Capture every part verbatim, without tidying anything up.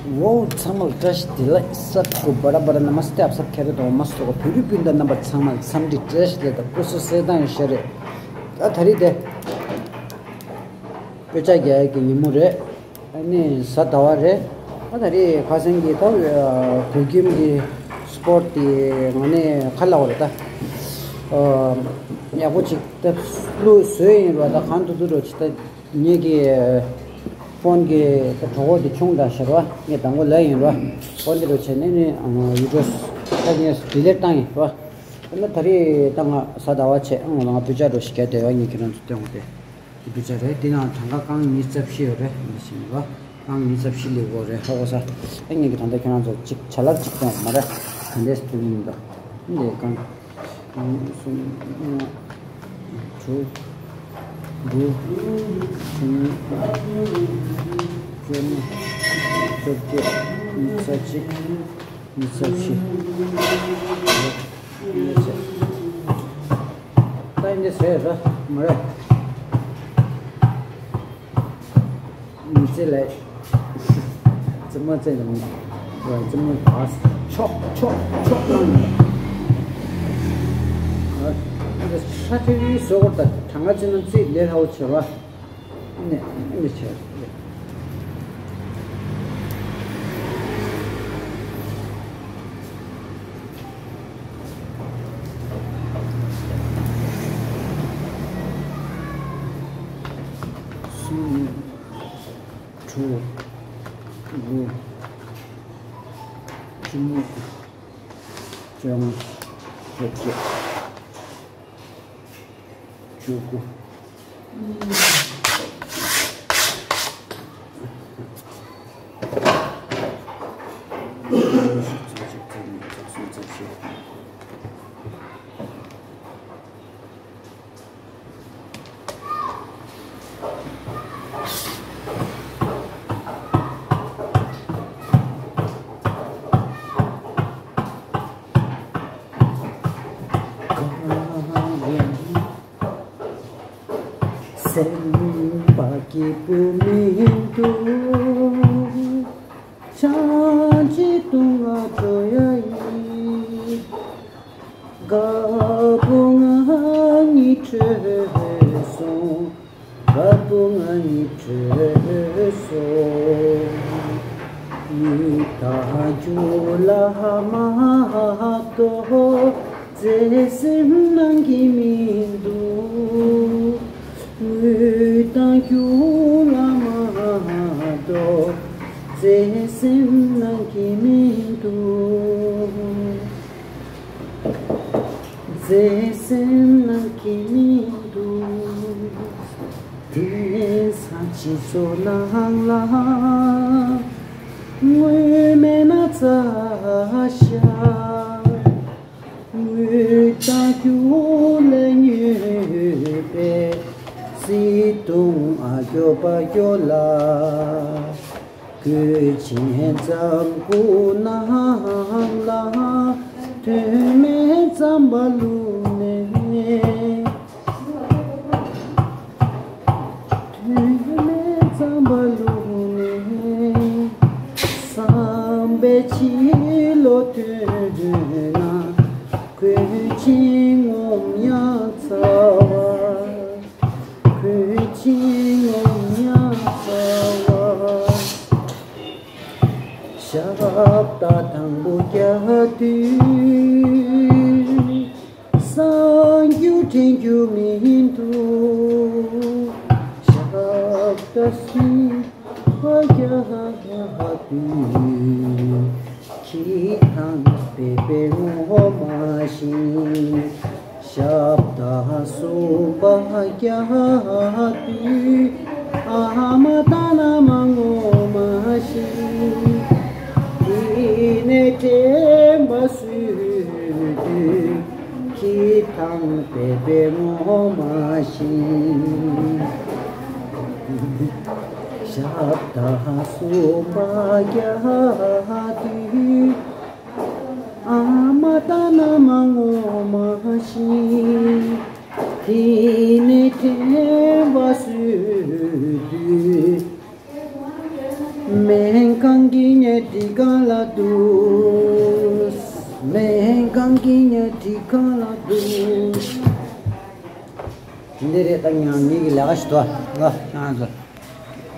ཝོའུ། ཚང་མར་བཀྲ་ཤིས་བདེ་ལེགས། སབ་ཀུ་བ་ར་བ་ར། ན་མ་སྟེ། ཨབ་སབ་ཁེ་རེ་དང་མ་སྟོ་གོ། བོད་རིགས་སྤུན་ཟླ་རྣམ་པ་ཚང་མར་འཚམས་འདྲི་བཀྲ་ཤིས་བདེ་ལེགས་དང་སྐུ་གཟུགས་གསལ་ཐང་ཡོད་ཤག་རེད། ད་ད་རེས་དེ་སྤོས་ཆས་རྒྱག་ཡག་གི་ཉིན་མོ་རེད། ཨ་ནི་གཟའ་ཟླ་བ་རེད། ད་ད་རེས་ཁ་སང་གི་ད་གུར་གུམ་གྱི་སི་པོཊ་དེ་ང་ནས་ཁ་ལ་བ་རེད་ད། ཡག་པོ་ཅིག་ད་བླུགས་བཟོས་ཡིན་ར། ད་གང་ཐུབ་ཐུབ་རོགས་ཅིག་ད། ངེད་ཀྱི་ཕོན་གྱི་གྲོགས་པོ་དེ་ཆུང་དྲགས་ཤག་ར། ངས་དང་པོ་ལབ་ཡིན་ར། ཕོན་དེ་རུ་བྱས་ནས་ནི་ཡུ་ཊུབ་ད་ངས་ཌི་ལིཊ་བཏང་ཡིན་ར། ཨ་ནི་ད་རེས་ད་ང་གཟའ་ཟླ་བ་བྱས། ཨང་། ང་སྤོས་ཆས་འདྲ་ཞིག་རྒྱག་བསྡད་ཡོད། ངས་ཁྱེད་རང་ཚོ་སྟོན་དགོས་ཏེ། འདི་སྤོས་ཆས་རེད། འདི་ནང་གྲངས་ཀ་རྐང་གཉིས་རྩ་བཞི་ཡོད་རེད། འདི་བཞིན་ར། རྐང་གཉིས་རྩ་བཞི་ལས་འགོ་རེད། ཧ་གོ་ས། ཨ་ངས་ཀྱི་ད་ལྟ་ཁྱེད་རང་ཚོ་གཅིག་བྱ་ལར་གཅིག་སྟོན་མ་རེད། ག་འདྲས་སྟོན་ཡིན་འདུག་འདི་རྐང་། གསུམ། ལྔ། དྲུག་དགུ། བཅུ་གཉིས། བཅུ་གཉིས། བཅོ་བརྒྱད། ཉི་ཤུ་རྩ་གཅིག་ཉི་ཤུ་རྩ་བཞི། ད་འདི་ཟེར་ར་མ་རེད། མི་ཚེ་ལས། རྩེད་མོ་རྩེ་ནས་མི། ར་རྩེད་མོ་བ། ཆོག་ཆོག་ཆོག་གནང་ནས། ཨ། ཤ་ཁྲེ་རི་སོ་གོ་ད་གྲངས་ཀ་རྩེ་ན་རྩེ་ལས་སླ་བོ་བྱེད་པ། ནས་ནས་བྱེད། གསུམ། དྲུག་དགུ། བཅུ་གཉིས། བཅོ་ལྔ། བཅོ་བརྒྱད། བཅུ་དགུ། སེམས་པ་སྐྱིད་པོ་མི་འདུག་ཆང་ཅིག་བཏུང་ང་འགྲོ་ཡ་ཡིན། དགའ་པོ་ང་གཉིད་བྲོས་སོང་། དགའ་པོ་ང་གཉིད་བྲོས་སོང་། ཡིད་དང་རྒྱུ་ལ་མ་གཏོགས་བརྩེ་སེམས་སྣང་གི་མི་འདུག་ངུ་དང་སྐྱུག་ལ་མ་གཏོགས་བརྩེ་སེམས་སྣང་གི་མི་འདུག་བརྩེ་སེམས་སྣང་གི་མི་འདུག་དེང་སང་སྤྱི་ཚོགས་ནང་ལ་དངོས་མེད་ན་ཚ་ཤག་ངུ་དང་སྐྱུག་ལས་མྱོས་པའི་བརྩེ་དུང་ཨ་སྐྱོ་པ་སྐྱོ་ལ། གོས་ཆེན་ཙམ་སྐུ་ནང་ལ་དོན་མེད་རྩམ་པ་བླུགས་ནས། དོན་མེད་རྩམ་པ་བླུགས་ནས། བསམ་པའི་ཕྱི་ལོགས་ཐོན་ན་གོས་ཆེན་ངོམ་ཡང་ཚ་བ། གོས་ཆེན་ངོམ་ཡང་ཚ་བ། ཞབས་ཏ་དང་པོ་རྒྱག་དུས། གསང་རྒྱུ་དྲན་རྒྱུ་མི་འདུག་ཞབས་ཏ་གསུམ་པ་རྒྱག་དུས། ཁྱི་དང་པེ་པེ་ངོ་མ་ཤེས། ཞབས་ཏ་གསུམ་པ་རྒྱག་དུས། ཨ་མ་དང་མནའ་མ་ངོ་མ་ཤེས། དེ་ནས་དྲན་པ་གསོས་དུས། ཁྱི་དང་པེ་པེ་ངོ་མ་ཤེས། ཞབས་ཏ་གསུམ་པ་རྒྱག་དུས། ཨ་མ་དང་མནའ་མ་ངོ་མ་ཤེས། དེ་ནས་དྲན་པ་གསོས་དུས། སྨན་ཁང་གི་ ཉལ་ཁྲི་གང་ལ་འདུག་མེ་ཧན་གང་གི་ཉལ་ཁྲི་གང་ལ་འདུག་འདི་རེད། ད་ངས་ངེད་ཀྱི་ལས་ཀ་ཞིག་འདུག་ང་ང་ཚོ་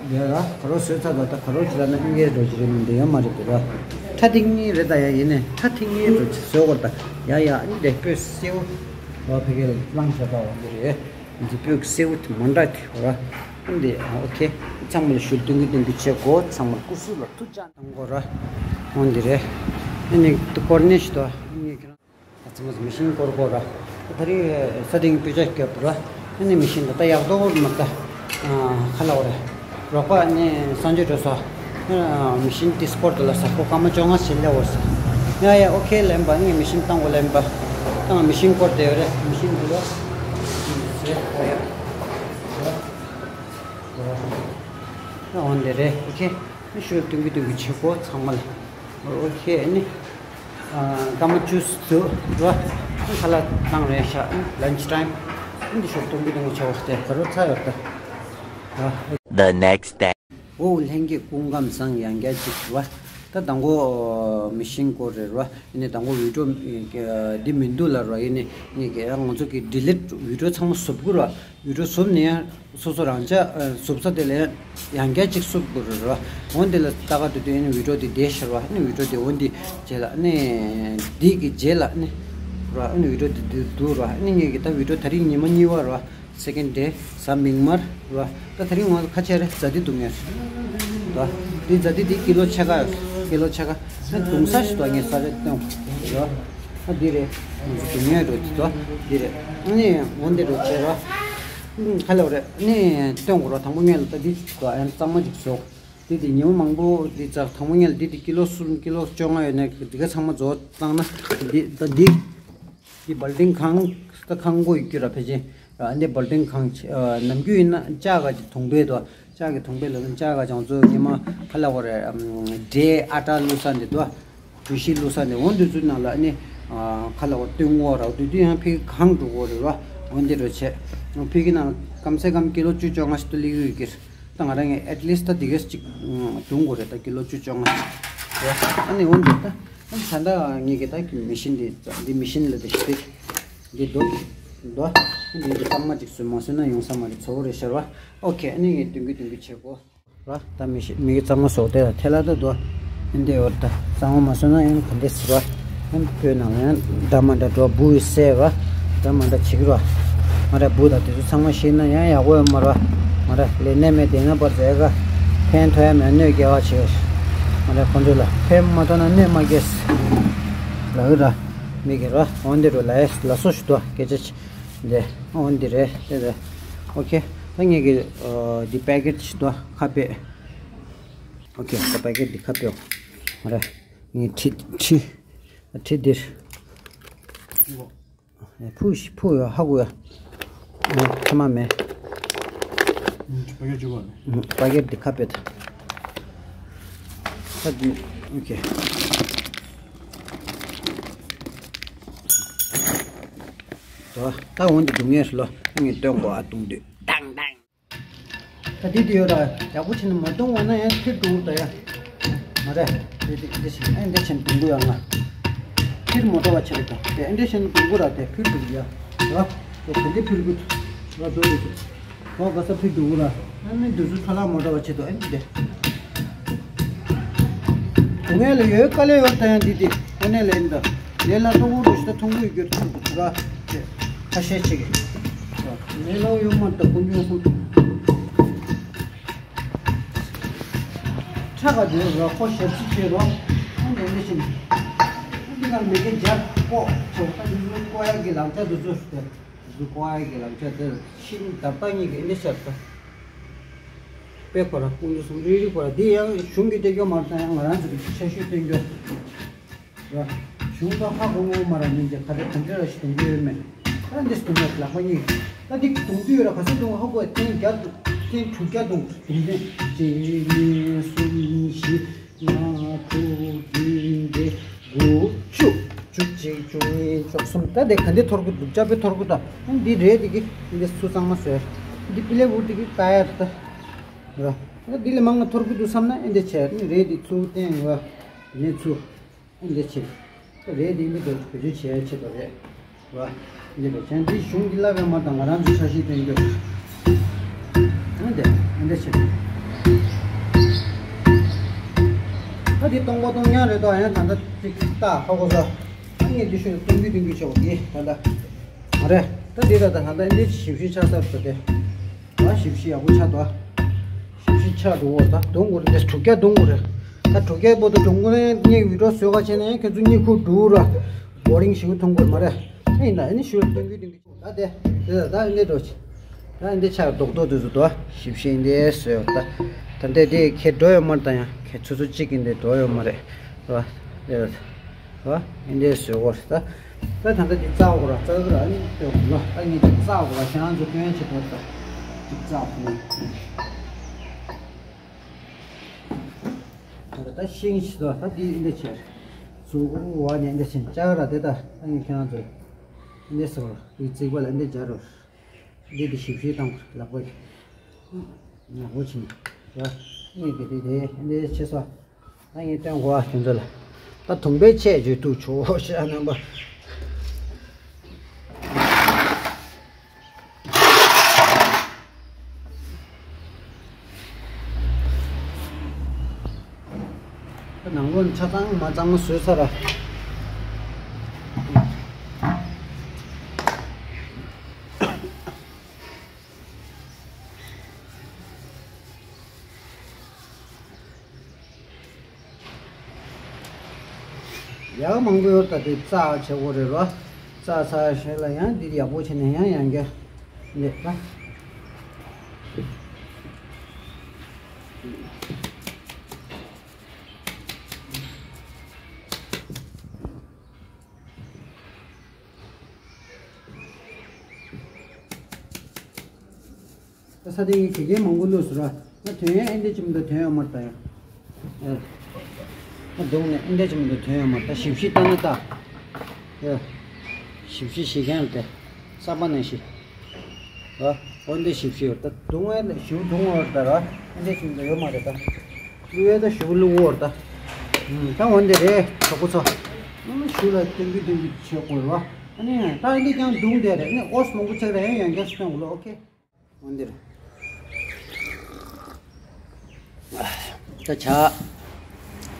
འདི་ལ་ག་རོ་བཟོས་ཚར་འདུག་ད་ག་རོ་ཅིག་ལ་ན་ཨིན་གེ་འགྲོ་ཅིག་རེད། མི་འདི་ཡོད་མ་རེད་འདི་ལ། ཁྲ་ཐིག་གཉིས་རེད། ད་ཡ་ཡིན་ནས་ཁྲ་ཐིག་གཉིས་འགྲོ་ཅིག་བཟོས་གོ་ད་ཡ་ཡ། ཨ་ནི་འདི་སྤོས་སེའུ་བ་ཕ་གི་ལ་བླངས་བྱས་པ་འོ་འདི་རེད། འདི་སྤོས་སེའུ་དེ་མོ་འདྲ་དེ་བ། ཨ་འདི་ཨ་ཨོ་ཁེ། ཚང་མ་ལ་ཞུ་སྟོན་གི་སྟོན་གི་བྱེད་དགོས། ཚང་མ་ལ་སྐུ་གཟུགས་ལ་ཐུགས་ཅག་གནང་དགོས་ར། འོ་འདི་རེད། ཨ་ནི་ཏུ་སྐོར་ནས་ཤི་ཏོ་ཨ་ནི་ཁྱེད་རང་། ད་ཚང་མ་མི་ཤིན་སྐོར་དགོས་ར། ད་རེས་ས་སྟེང་སྤུས་ཆ་བརྒྱབ་ར། ཨ་ནི་མི་ཤིན་ད་ལྟ་ཡག་ཏོག་མ་ད། ཁ་ལ་བ་རེད། རོགས་པ་ཨ་ནི་གསང་སྤྱོད་འགྲོ་ས། མི་ཤིན་ཏི་སྐོར་དུ་ལ་ས་ཁོ་སྐར་མ་བཅོ་ལྔ་ཞིག་སླེབས་འོ་ས། ཡ་ཡ་ཨོ་ཁེ་ལེན་པ་ཨ་ནི་མི་ཤིན་བཏང་གོ་ལེན་པ། ད་ང་མི་ཤིན་སྐོར་དེ་རེད། མི་ཤིན་འདི་ར། འོ་འདི་རེད། ཨོ་ཁེ། ཤུ་ཏུང་གི་ཏུང་གི་ཆེ་གོ་ཚང་མ་ལ། ཨོ་ཁེ་ཨ་ནི། སྐར་མ་བཅུ་ཙམ་ར། ཁ་ལག་བཏང་རན་ཤག་ལན་ཆི་ཊའིམ། འདི་ཤུ་ཏུང་གི་ཏུང་གི་ཆེ་གོ་དེ་ག་རོ་ཚ་ཡོད་ད། The next day. ཨོ་ལྷན་རྒྱས་སྐུ་ཁམས་བཟང་། ཡང་བསྐྱར་ཅིག་ར། ད་དང་པོ་མི་ཤིན་སྐོར་རེད་ར། ཨ་ནི་དང་པོ་བི་ཌིའོ་འདི་མི་འདུག་ལ་ར། ཨ་ནི་ངས་ཀྱི་ང་ཚོ་གི་ཌི་ལིཊ་བི་ཌིའོ་ཚང་མ་བཟོ་དགོས་ར། བི་ཌིའོ་བཟོས་ནས་ཡང་སོ་སོ་རང་ཅག་བཟོ་ས་དེ་ལ་ཡང་བསྐྱར་གཅིག་བཟོ་དགོས་རེད་ར། འོན་དེ་ལ་ལྟ་ག་དུས་དུས་ཨ་ནི་བི་ཌིའོ་དེ་བསྡད་ཤར་བ། ཨ་ནི་བི་ཌིའོ་དེ་འོན་དེ་རྗེས་ལ་ཨ་ནི་འདི་གི་རྗེས་ལ་ཨ་ནི་ར། ཨ་ནི་བི་ཌིའོ་དེ་འདི་འདུག་ར། ཨ་ནི་ངས་ཀྱི་ད་བི་ཌིའོ་ད་རིང་ཉི་མ་གཉིས་པ་ར། སེ་ཀེན་ཌེ་གཟའ་མིག་དམར་ར། ད་ད་རིང་ང་ཁ་ཆེ་རེད། ཛ་དི་འདུག་ངས་ར། འདི་ཛ་དི་འདི་ཀི་ལོ་ཕྱེད་ཀ་ཡོད། ཀི་ལོ་ཕྱེད་ཀ་ཨ་ནི་འདུག་ས་ཞིག་འདུག་ངས་ས་རེད་སྟོན་ར། ཨ་འདི་རེད། ང་ཚོ་སྡུག་བསྔལ་འགྲོ་དེ་ཚོ་འདི་རེད། ཨ་ནི་འོན་དེ་འགྲོ་བྱས་ར། ཁ་ལོ་རེད། ཨ་ནི་སྟོན་དགོས་ར། དང་པོ་ངས་ལ་ད་འདི་ཚོ་ཨ་ནི་གཙང་མ་ཅིག་བཟོ། འདི་དེ་ཉི་མ་མང་པོ་འདི་ཚར། དང་པོ་ངས་ལ་འདི་དེ་ཀི་ལོ་གསུམ་ཀི་ལོ་བཅོ་ལྔ་ཡོད་ནས་འདི་ག་ཚང་མ་བཟོ་བཏང་ན་འདི་ད་འདི་འདི་བལ་ཏིང་གང་ད་གང་དགོས་ཡོད་རྒྱུ་ར། ཕལ་ཆེར་ཨ་འདི་བལ་ཏིང་གང་ནམ་རྒྱུན་ཡིན་ན་ལྕགས་ག་གི་དུང་པས་དོ། ལྕགས་ཀྱི་དུང་པས་ལ་ལྕགས་ག་ཅང་ཚོ་ཉི་མ་ཁ་ལ་བ་རེད། འབྲས་ཨ་ཏྲ་བླུགས་ས་འདི་དོ། གྲུ་བཞི་བླུགས་ས་ནས་འོ་འདི་ཚོའི་ནང་ལ་ཨ་ནི་ཁ་ལ་བ་བཏོན་འོ་ར། དུས་དུས་ཡང་ཕི་གང་འགྲོ་གོ་རེད་ར། འོ་འདི་རུ་བྱས་ཕི་གི་ནང་ཀམ་སེ་ཀམ་ཀི་ལོ་བཅུ་བཅོ་ལྔ་ཞིག་ཏུ་སླེབས་ཡོད་ཀྱི་རེད། ད་ང་རང་ངས་ཨེཊ་ལིསྟ་ད་འདི་གས་ཅིག་བཏོན་དགོས་རེད། ད་ཀི་ལོ་བཅུ་བཅོ་ལྔ་རེད། ཨ་ནི་འོ་འདི་ད་ད་ད་ངས་ཀྱི་ད་མི་ཤིན་འདི་འདི་མི་ཤིན་ལ་འདི་ཞིག་འདི་འདུག་འདུག་འདི་འདི་གཙང་མ་ཅིག་བཟོས་མ་བཟོས་ན་ཡོང་ས་མ་རེད། ཚ་བོ་རེད་ཤར་བ། ཨོ་ཁེ། ཨ་ནི་ངས་བཏོན་གི་བཏོན་གི་བྱེད་དགོས། ར། ད་མི་ཤི་མི་གི་གཙང་མ་བཟོ་དེ་ལ་ཐལ་ལ་ད་དོ། ཨིན་དེ་འོར་ད་གཙང་མ་མ་བཟོ་ན་ཨིན་ག་འདྲ་ཟེར་བ། ཨིན་བོད་ནང་ལ་ཡང་འདྲ་མ་འདྲ་འགྲོ་འབུ་ཡི་བསད་བ། འདྲ་མ་འདྲ་བྱེད་ཀྱི་ར། ང་ར་འབུ་དང་དེ་ཚོ་ཚང་མ་ཤི་ན་ཡང་ཡག་པོ་ཡོད་མ་ར། ང་ར་ལས་གནས་མེད་དེ་ན་པར་ཟེར་ག་ཕན་ཐོགས་ཡ་མེད་གནོད་སྐྱེལ་བ་བྱེད། ང་ར་ཁོང་ཚོ་ལ་ཕན་མ་ཐོགས་ན་གནོད་མ་སྐྱེལ། ལ་འུ་ར། མི་གི་ར་འོན་དེ་རུ་ལ་ཡ་ལ་སོ་ཞུ་དོ་སྐད་ཆ་ཆེ། འདི་འོ་འདི་རེད་དེ་རེད། ཨོ་ཁེ། ད་ངེད་ཀྱི་འདི་པེ་ཀེཊ་ཞིག་ཏུ་ཁ་པེ། ཨོ་ཁེ། ད་པེ་ཀེཊ་འདི་ཁ་པེ་ཨོ། རེད། ངས་ཁྲི་ཁྲི་ཁྲི་འདིར། ཕུ་ཕུ་ཡ་ཧ་གོ་ཡ། ཁ་མ་མེ། པེ་ཀེཊ་འདི་ཁ་པེ་ད། ད་འདི་ཨོ་ཁེ། ད་ད་འོན་ཏེ་སྡུག་ངས་ལོ་ངས་སྟོན་གོ་ཨ་དུང་དུས་ཏང་ཏང་། ད་དེ་དེ་ཡོད་ར་ཡག་པོ་བྱས་ནས་མ་གཏོང་བ་ན་ཡང་ཐིར་འགྲོ་གི་ད་ཡ། མ་རེད། དེ་དེ་འདི་བྱས་ཨེ་འདི་བྱས་ནས་གཏོང་གི་ཡོད་ང་། ཐིར་མ་འགྲོ་བ་བྱས་རེད་ད་དེ་ཨེ་འདི་བྱས་ནས་གཏོང་གི་ར་དེ་ཕིར་འགྲོ་གི་ཡ། ར་དེ་ག་འདི་ཕིར་གི་ར་འགྲོ་གི། ཨོ་ག་ས་ཕི་འགྲོ་གི་ར། ཨ་ནི་འདི་ཚོ་ཁྲ་ལག་མོ་འདྲ་བ་ཆེ་དོ་ཨེ་འདི། དུང་ངེ་ལ་ཡོད་དཀའ་ལས་ཡོད་ད་ཡང་འདི་འདི་ཁོ་ནས་ལས་འདི། ལས་ལ་ཏོག་པོ་འགྲོ་ཞིག་ད་ཐུང་པོ་ཡོད་རྒྱུ་ཐུང་པོ་ཁ་ཤས་ཆེ་གི། ལས་ལ་ཡོད་མ་ད་ཀུན་འབྱུང་གསུམ། ཁྲ་ག་འདི་ར་ཁོ་ཞབས་ཕྱི་བྱེད་རོགས། ཨ་འདི་འདི་བཞིན། འདི་ག་མི་དགེ་འཇར་ཀོ་ཆོག་ད་འདི་ཀོ་ཡ་གི་ལམ་ཆ་འདི་ཚོ་ཞིག་ད། གཟུགས་པོ་ཨའི་གི་ལམ་ཆ་དེར་ཕྱིན་ད་ལྟ་གཉིས་ཀྱི་ཨེ་འདྲ་ཤར་ད། དཔེ་ཁོ་ར་ཀུན་འདུས་གསུམ་རིག་རིག་ཁོ་ར་འདི་ཡང་གཞུང་གི་སྟེང་སྐྱོ་མ་ད་ཡང་ང་རང་ཚོ་གི་ཆེ་ཤོས་སྟོན་རྒྱུ་ར། གཞུང་ད་ཧ་གོ་ངོ་མ་ར་མིན་གྱི་ག་རེ་གང་འདྲ་ར་ཞིག་གཏོང་རྒྱུ་ཡོད་མེད། ད་འདི་སྟོན་ན་ལག་པ་གཉིས་ད་འདི་གཏོང་རྒྱུ་ཡོད་ར་ག་ཚོད་གཏོང་ཧ་གོ་ཐེངས་བརྒྱ་ཐེངས་དྲུག་བརྒྱ་གཏོང་གཏོང་ཐེངས་གཅིག་གཉིས་གསུམ་བཞི། ལྔ་དྲུག་བདུན་བརྒྱད་དགུ་བཅུ། བཅུ་གཅིག་བཅུ་གཉིས་བཅུ་གསུམ། ད་དེ་ག་འདི་འཐོར་གི་འདུག་ཅག་པའི་འཐོར་གི་ད། འདི་རེད་དེ་གི་འདི་སུ་གཙང་མ་བཟོས། འདི་པི་ལེ་བུ་དེ་གི་ད་ཡར་ད། ར། ད་འདི་ལས་མང་ང་འཐོར་གི་འདུག་བསམ་ན་ཨེ་འདྲ་བྱས་ནི་རས་འདི་ཚུར་བསྟན་བ་ངས་ཚུར་ཨེ་འདྲ་བྱས། རས་འདི་མི་འདུག་བེད་སྤྱོད་བྱས་ཆེད་དུ་རེད་བ། འདི་ལས་བྱས་འདི་གཞུང་འདི་བསླབ་པའི་མ་དང་ང་རང་ཚོ་འཆར་གཞི་སྟོན་རྒྱུ། ཨེ་འདྲ་ཨེ་འདྲ་བྱས། ད་འདི་སྟོང་པ་སྟོང་རྐྱང་རེད་དོ། ཡང་ད་ལྟ་ཅིག་ལྟ་ཧ་གོ་ས། ཨ་ངས་འདི་ཤོད་སྟོན་རྒྱུ་སྟོན་རྒྱུ་བྱས་བ་འདི་ད་ལྟ་མ་རེད། ད་འདི་ད་ད་ད་ལྟ་ཨེ་འདྲ་ཞིབ་ཞིབ་ཆགས་ས་རེད་དེ། ཨ་ཞིབ་ཞིབ་ཡག་པོ་ཆགས་འདུག་ཞིབ་ཞིབ་ཆགས་འགྲོ་འོ། ད་གདོང་དགོས་རེད། དྲུག་བརྒྱ་གདོང་དགོས་རེད། ད་དྲུག་བརྒྱ་པོ་ད་གདོང་དགོས་ནས་སྙིང་བི་ཌིའོ་བཟོས་ག་བྱས་ནས་ཁྱོད་ཚོ་སྙིང་ཁུག་འགྲོ་ར། བོ་རིང་ཞིག་མཐོང་དགོས་མ་རེད། ཨ་ཡིན་ད་ཨ་ནི་ཞུ་སྟོན་རྒྱུ་སྟོན་རྒྱུ་ད་དེ་དེ་ད་ད་འདི་འགྲོ་ཆེ། ད་འདི་ཆགས་རྡོག་རྡོག་དུ་བཟོ་འདུག་ཞིབ་ཞིབ་འདི་བཟོས་ཡོད་ད། ད་འདི་དེ་ཁྱེད་འགྲོ་ཡོད་མ་རེད། ད་ཡང་ཁྱེད་ཚོ་ཚོ་གཅིག་གིས་འདི་འགྲོ་ཡོད་མ་རེད། ར་དེ་ར། ཨ་ཨེ་འདྲས་བཟོས་གོ་རེད་ད། ད་ད་ལྟ་འདི་བཙག་གོ་ར་བཙག་གི་ར་ཨ་ནི་ལྟོས་གོ་ལོ། ད་ངས་འདི་བཙག་གོ་ར་ཁྱེད་རང་ཚོ་སྟོན་ཆེད་དུ་ད་འདི་བཙག་གོ་ནས། ད་ད་ཤིང་ཞིག་ད་ད་འདི་ཨེ་འདྲས་བྱས། གཟུགས་པོ་བ་ནས་ཨེ་འདྲས་བྱས་བཅག་ར་དེ་ད་ད་ངས་ཁྱེད་རང་ཚོ་ཨེ་འདྲས་ཟེར་བ་ར་འདི་རྩིག་པ་ལ་ཨེ་འདྲས་སྦྱར་རོ། འདི་འདི་ཞིབ་ཞིབ་བཏང་གོ་ར་ལག་པ་གི། ཡག་པོ་བྱིན། ཡ། ངས་འདི་འདི་འདི་ཨེ་འདྲས་བྱས་སོ། ད་ངས་སྟོན་གོ་བ་ཁྱོད་ཚོ་ལ། ད་དུང་པའི་ཆས་བརྗོད་དུ་ཆོག་ཤ་རྣམ་པ། ད་ནང་ལོགས་ཆ་ཚང་མ་གཙང་མ་བཟོས་ཚར་ར། ཡག་མང་པོ་ཡོད་ད། དེ་བཙག་བྱེད་དགོས་རེད་རོ། བཙག་ཚར་ཞེས་ལ་ཡང་འདིར་ཡག་པོ་བྱས་ནས་ཡང་ཡང་རྒྱ་ལེགས་པ། ད་ས་དེ་ངས་དགེ་རྒན་མང་པོ་བླུགས་སོང་ར། ང་དོན་ཡང་ཨེ་འདྲ་ཅིག་མི་འདུག་དོན་ཡོད་མ་རེད་ད་ཡང་། ཨེ། ང་གདོང་ནས་ཨེ་འདྲ་ཅིག་མི་འདུག་དོན་ཡོད་མ་རེད་ད། ཞིབ་ཞིབ་ལྟ་ན་ལྟ། ཨེ། ཞིབ་ཞིབ་བྱེད་མཁན་རེད་དེ། གསར་པ་ནང་བཞིན། ཨ། འོ་འདི་ཞིབ་ཞིབ་ད་གདོང་ཨེ་ཞིབ་གདོང་འོར་ད་ར། ཨེ་འདྲ་ཅིག་མི་འདུག་ཡོད་མ་རེད་ད། བླུགས་ཡས་ད་ཞིབ་བླུགས་འོར་ད། ཨུམ། ད་འོ་འདི་རེད་གྲོགས་པོ་ཚོ། ཨ་ནི་ཞུ་ལ་སྟོན་རྒྱུ་སྟོན་རྒྱུ་བྱེད་དགོས་ར། ཨ་ནི་ད་ཨེ་འདྲ་ཀྱང་གདོང་དེ་རེད། ཨ་ནི་ཨོས་མང་པོ་ཆགས་ར་ཡང་ཡང་བསྐྱར་སྟོན་དགོས་ལ། ཨོ་ཁེ། འོ་འདིར། ད་ཇ།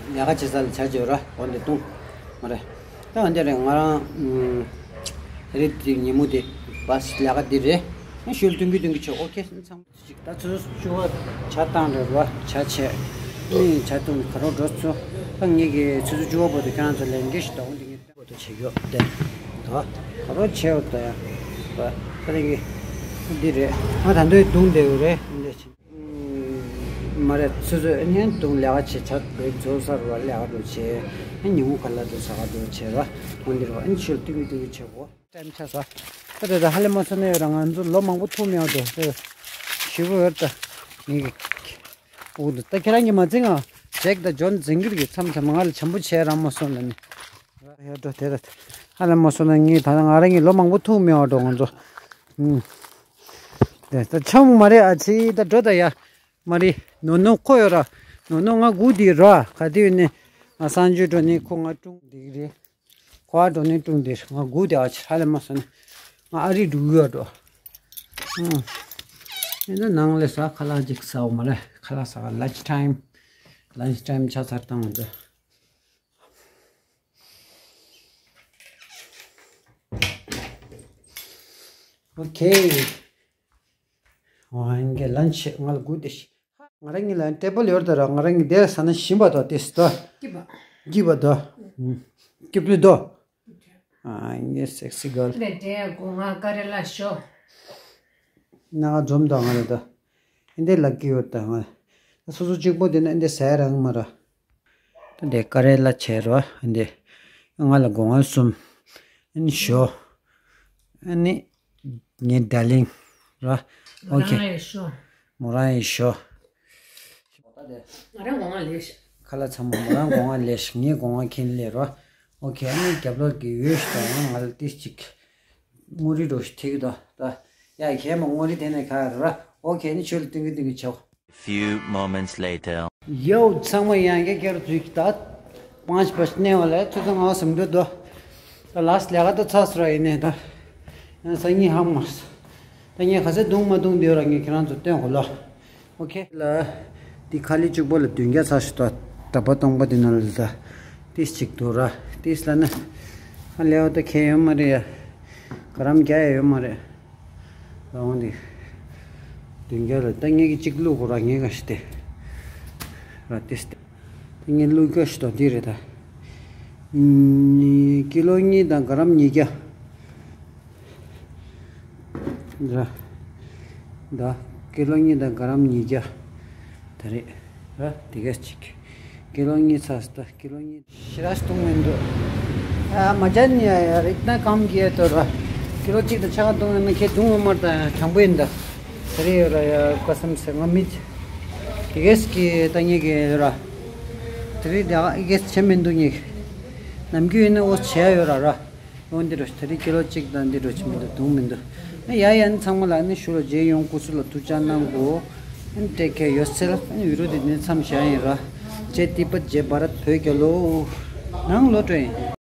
ལས་ཀ་བྱེད་ས་ལ་ཇ་བྱོས་ར། འོ་འདི་བཏུང་། མ་རེད། ད་འོ་འདི་རེད། ང་རང་། ཨུམ། རེད་དེ་ཉིན་མོ་དེ། བས་ལས་ཀ་འདི་རེད། ཨ་ཞུ་ལ་སྟོན་རྒྱུ་སྟོན་རྒྱུ་བྱོས། ཨོ་ཁེ། ཚང་མ་ཅིག་ད་ཆུ་ཚོད་བཅུ་པ་ཇ་བཏང་རེད་ར། ཇ་བྱས། ཨ་ནི་ཇ་བཏུང་ནས་ག་རོ་འགྲོ་ཚུལ། ད་ངེད་ཀྱི་ཆུ་ཚོད་བཅུ་པ་བར་དུ་ཁྱེད་རང་ཚོ་ལས་འགན་ཞིག་ད་འོ་འདི་ངས། བྱེད་ཡོད་དེ། ད་ག་རོ་བྱེད་ཡོད་ད་ཡ། ད་ད་རེ་གི་འདི་རེད། ང་ད་འདོད་བརྡུང་བསྡད་ཡོད་རེད། འདི་བྱེད། མ་རེད། ཚོད་ཚོད་ཨ་ནི་བརྡུང་ལས་ཀ་བྱེད། ཆ་བོད་རྫོགས་ཚར་བ་ལས་ཀ་འགྲོ་བྱེད། ཨ་ཉིན་མོ་ག་ལ་འགྲོ་ཟ་ག་འགྲོ་བྱེད་ར། འོ་འདི་རེད་བ། ཨ་ནི་ཆུ་ལ་ཏིག་ཏིག་ཏིག་བྱེད་གོ། ཊའིམ་ཆགས་སོང་། ད་དེ་ད་ཧ་ལས་མ་སོང་ན་ཡོད་ར། ང་ཚོ་ལོ་མང་པོ་ཐུག་མེད་པ་འགྲོ་ཟེར། ཞེ་པོ་ཡོད་ད། ངེད་ཀྱི། འོ་ད་ཁྱེད་རང་གིས་མ་འཛིན་ང་། ཇེག་དང་ཇོན་འཛིན་གྱི་རེད། མཚམས་མཚམས་ང་ལ་བྱམས་པོ་བྱས་རང་མ་སོང་ལ་ནི། ཡར་འགྲོ་དེ་ད། ཧ་ལས་མ་སོང་ན་ངས་ད་ང་རང་གི་ལོ་མང་པོ་ཐུག་མེད་པ་འགྲོ་ང་ཚོ། ཨུམ། དེ་ད་ཆམ་མ་རེད་ཨ་ཅེ། ད་འགྲོ་ད་ཡ། མ་རེད། ནོ་ནོ་ཁོ་ཡོད་ར། ནོ་ནོ་ང་སྒུག་དེ་ར། ག་དུས་ནས་ང་གསང་སྤྱོད་འགྲོ་ནས་ཁོ་ང་སྲུང་བསྡད་ཀྱི་རེད། ཁོ་ཨ་འགྲོ་ནས་སྲུང་བསྡད། ང་སྒུག་དེ་ཨ་ཅེ། ཧ་ལས་མ་སོང་ན་ང་ཨ་རི་འགྲོ་གི་ཡོད་འགྲོ། ཨུམ། ཡིན་ན་ནང་ལ་ཟ་ཁ་ལག་ཅིག་ཟ་འོ་མ་རེད། ཁ་ལག་ཟ་ག་ལན་ཆི་ཊའིམ། ལན་ཆི་ཊའིམ་ཆགས་ཚར་བཏང་འདི། ཨོ་ཁེ། ཨོ་ཨང་གི་ལན་ཆི་ང་ལ་སྒུག་དེ་ཤི། ང་རང་གི་ལ་ཊེ་བལ་ཡོད་ད་ར། ང་རང་གི་དེ་ཟ་ན་ཞིམ་པ་དོ་དེ་སི་དོ། སྐྱིད་པ། སྐྱིད་པ་དོ། སྐྱིད་པོ་དོ། ཨ་ངའི་སེག་སི་གརལ། ལས་འབྲས་སྒོ་ང་ཀ་རེ་ལ་ཤོ། ན་ང་འཛོམས་དང་ང་རེ་ད། ཨིན་དེ་ལ་ཀི་ཡོད་ད་ང་། ད་སོ་སོ་གཅིག་པོ་དེ་ན་ཨིན་དེ་ཟ་རང་མ་ར། ད་དེ་ཀ་རེ་ལ་བྱས་རོ་ཨིན་དེ། ང་ལ་སྒོ་ང་གསུམ། ཨིན་ཤོ། ཨ་ནི། ངའི་ཌར་ལིང་ར། ཨོ་ཁེ། མོ་རང་ཡི་ཤོ། ང་རང་སྒོ་ང་ལས་ཤི། ཁ་ལག་ཚང་མ་མོ་རང་སྒོ་ང་ལས་ཤི། ངའི་སྒོ་ང་ཁྱེད་ལས་རོ། ཨོ་ཁེ། ཨ་ནི་རྒྱབ་ལོགས་ཀྱི་འོད་ཤི་དང་ང་ལ་ཏིས་ཅིག་དངུལ་རི་འགྲོ་ཤི་ཐིག་དོ་ད། ཡ་ཁྱེད་མ་དངུལ་རི་དེ་ནས་ཁ་ར། ཨོ་ཁེ། ཨ་ནི་ཆོས་ལ་ཏིང་གི་ཏིང་གི་ཆེ་བ། Few moments later. ཡོ། ཚང་མ་ཡང་བསྐྱར་བསྐྱར་དུས་ཀྱི་ད། པང་ཆ་པ་ནས་བ་ལས་ཐུ་ཚང་ང་སེམས་འདོད་དོ། ད་ལགས་ལས་ཀ་ད་ཚར་སོང་ར་ཡིན་ནས་ད། ཡང་སང་ཉིན་ཧ་མ་སོང་། ད་ངས་ག་ཚད་བརྡུང་མ་བརྡུང་དེ་ཡོད་ར་ངས་ཁྱེད་རང་ཚོ་སྟོན་གོ་ལོ། ཨོ་ཁེ། ལ། འདི་ཁ་ལི་གཅིག་པོ་ལ་བདུན་བརྒྱ་ཚར་ཞིག་ད། གྲྭ་པ་སྟོང་པ་དེ་ནང་ལ་ད། ཏིས་གཅིག་འདུག་ར། ཏིས་ལ་ན། ཨ་ལེའོ་ད་ཁེ་ཡོད་མ་རེད་ཡ། ག་རམ་རྒྱ་ཡ་ཡོད་མ་རེད། ལ་འོང་དེ། བདུན་བརྒྱ་ལ་ད་ངེད་ཀྱི་གཅིག་བླུག་གོ་ར་ངེད་ག་ཞིག་དེ། ར་ཏིས་དེ། ད་ངེད་བླུག་ག་ཞིག་ད་དེ་རེད་ད། ནི་ཀི་ལོ་གཉིས་དང་ག་རམ་ཉིས་བརྒྱ། ར། ད། ཀི་ལོ་གཉིས་དང་ག་རམ་ཉིས་བརྒྱ། ད་རེད། ར། དེ་གས་ཅིག་ཀི་ལོ་གཉིས་ཚར་སོང་ད་ཀི་ལོ་གཉིས། ཞེ་དྲག་བཏུང་མི་འདུག་ཨ་མ་ཅན་ཡ་ཡ་རིག་ན་གམ་གྱི་ཡ་ཏོ་ར། ཀི་ལོ་གཅིག་དང་ཕྱེད་ཀ་བཏུང་ཡོད་ན་ཁྱེད་བཏུང་ངོ་མར་དང་དྲང་པོ་ཡིན་ད། ད་རེད་ཡོད་ར་ཡ་ཀ་སམ་སེ་ང་མི། དེ་གས་ཀྱི་ད་ངེད་ཀྱི་ཡོད་ར། ད་རེད་ད་ཨི་གས་བྱེད་མི་འདུག་ངེད། ནམ་རྒྱུན་ཡིན་ན་འོ་བྱེད་ཡ་ཡོད་ར་ར། འོ་འདི་རུ་ད་རེས་ཀི་ལོ་གཅིག་དང་འདི་རུ་ཆི་མི་འདུག་བརྡུང་མི་འདུག་ཨ་ཡ་ཡ་ནི་ཚང་མ་ལ་ནི་ཞུ་ལ་རྗེས་ཡོང་སྐུ་གཟུགས་ལ་ཐུགས་ཅག་གནང་དགོས། ཨ་ནི་ཏེག་ཁེར་ཡོར་སེལཕ། ཨ་ནི་བི་ཌི་ཡོ་འདི་ནི་མཚམས་བཞག་ཡིན་ར། ཇེ་ཏི་པ་ཇེ་བྷ་རད་བོད་རྒྱལ་ལོ། ནང་ལོ་སྤྲོད་ཡིན།